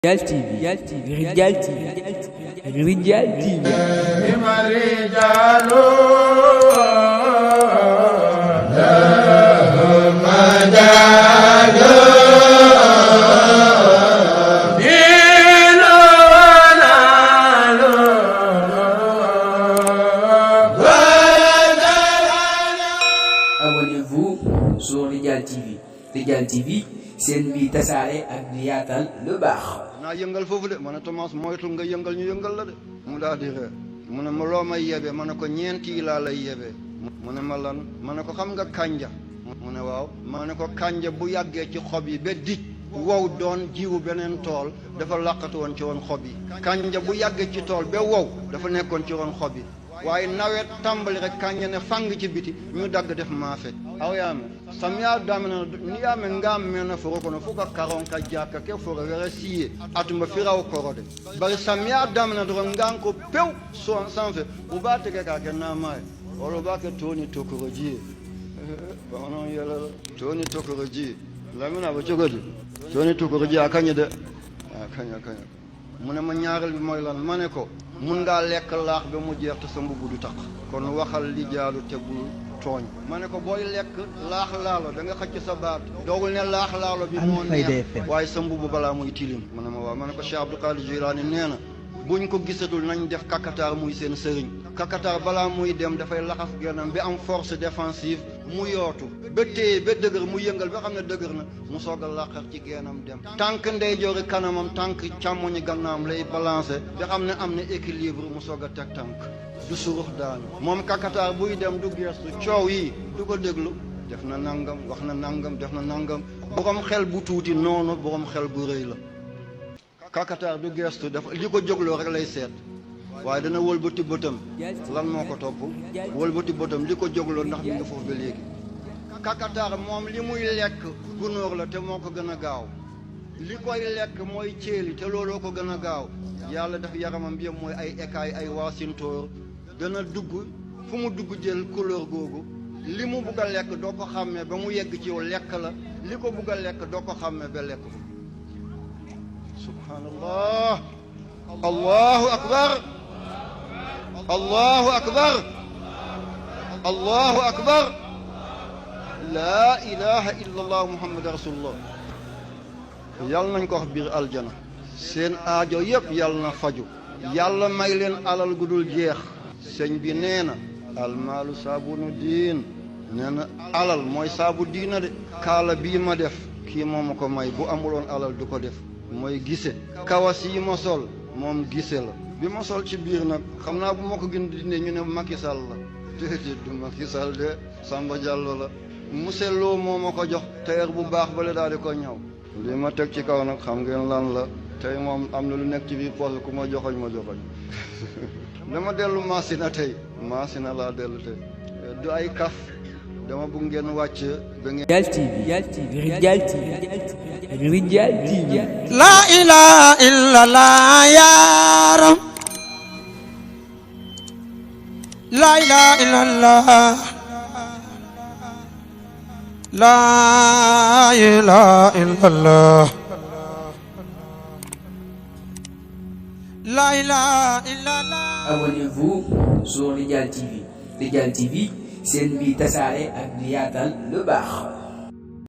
Rijal TV, Rijal TV, Rijal TV. Abonnez-vous sur Rijal TV. Rijal TV, seen bi tasaare ak di yaatal lu baax. naa yëngal foofu de ma ne Thomas moytul nga yëngal ñu yëngal la de mu daal di ree mu ne ma loo may yebe ma ne ko ñeenti laa lay yebee mu ne ma lan ma ne ko xam nga kànja mu ne waaw ma ne ko kànja bu yàggee ci xob yi ba dij wow doon jiwu beneen tool dafa laqatu woon ci woon xob yi kànja bu yàggee ci tool ba wow dafa nekkoon ci woon xob yi waaye nawet tàmbali rek kànja ne fang ci biti ñu dagg def maafe aw yaame samiya damina ni yaame ngam mena foro kono fuka karon ka jaka ke foro wera siye atuma firaw korode bari samiya damina do ngam ko pew so sanfe ubate ke ka ke na may olo ba ke toni tokoroji ba non yela toni tokoroji lamina ba jogodi toni tokoroji akanya de akanya mu ne ma ñaaral bi mooy lan ma ne ko mun ngaa lekk laax ba mu jeex te sa mbubb du tax kon waxal li jaalu te bul tooñ ma ne ko booy lekk laax laalo da nga xëcc sa baat doogul ne laax laalo bi moo neex waaye sa mbubb balaa muy tilim ma ne ma waaw ma ne ko Cheikh Abdou Qadir Jilani nee na buñ ko gisatul nañ def kakataar muy seen sëriñ kakataar balaa muy dem dafay laxas gennam bi am force défensive mu yootu ba téye ba dëgër mu yëngal ba xam ne dëgër na mu soog a laqar ci gennam dem tànk ndeyjoori kanamam tànk càmmoñi gannaam lay balancé ba xam ne am na équilibre mu soog a teg tànk du surux daanu moom kakataar buy dem du gestu coow yi du ko déglu def na nangam wax na nangam def na nangam borom xel bu tuuti noonu borom xel bu rëy la kakataar du gestu dafa li ko jógloo rek lay seet waaye dana wëlbati bëtam lan moo ko topp wëlbati bëtam li ko jógloo ndax mi nga foofu ba léegi kakataar moom li muy lekk gunóor la te moo ko gën a gaaw li koy lekk mooy céeli te looloo ko gën a gaaw yàlla def yaramam bi mooy ay écailles ay waasintóor dana dugg fu mu dugg jël couleur googu li mu bugg a lekk doo ko xàmmee ba mu yegg ci yow lekk la li ko bugg a lekk doo ko xàmmee ba lekk ko subhanallah allahu akbar allahu akbar allahu akbar laa ilaha illa allah muhammad rasulullah yàlla nañ ko wax biir aljana seen aajo yëpp yàlla na faju yàlla may leen alal gu dul jeex sëñ bi nee na almaalu saabunu diin nee na alal mooy saabu diina de kaala bii ma def kii moo ma ko may bu amuloon alal du ko def mooy gise kawas yi ma sol moom gise la bi ma sol ci biir nag xam naa bu ma ko gën di ne ñu ne Macky Sall la déedéet du Macky Sall de Samba Diallo la monsieur Lo moo ma ko jox tailleur bu baax bale daal di ko ñëw li ma teg ci kaw nag xam ngeen lan la tey moom am na lu nekk ci biir poche ku ma joxoñ dama dellu Masina tey Masina laa dellu tey du ay kaf dama bëgg ngeen wàcc ba ngeen Rijal TV, Rijal TV, Rijal TV. La ilaha illallah ya Rab. La ilaha illallah. La ilaha illallah. La ilaha illallah. Abonnez-vous sur Rijal TV. Rijal TV, seen bi tasaare ak di yaatal lu baax.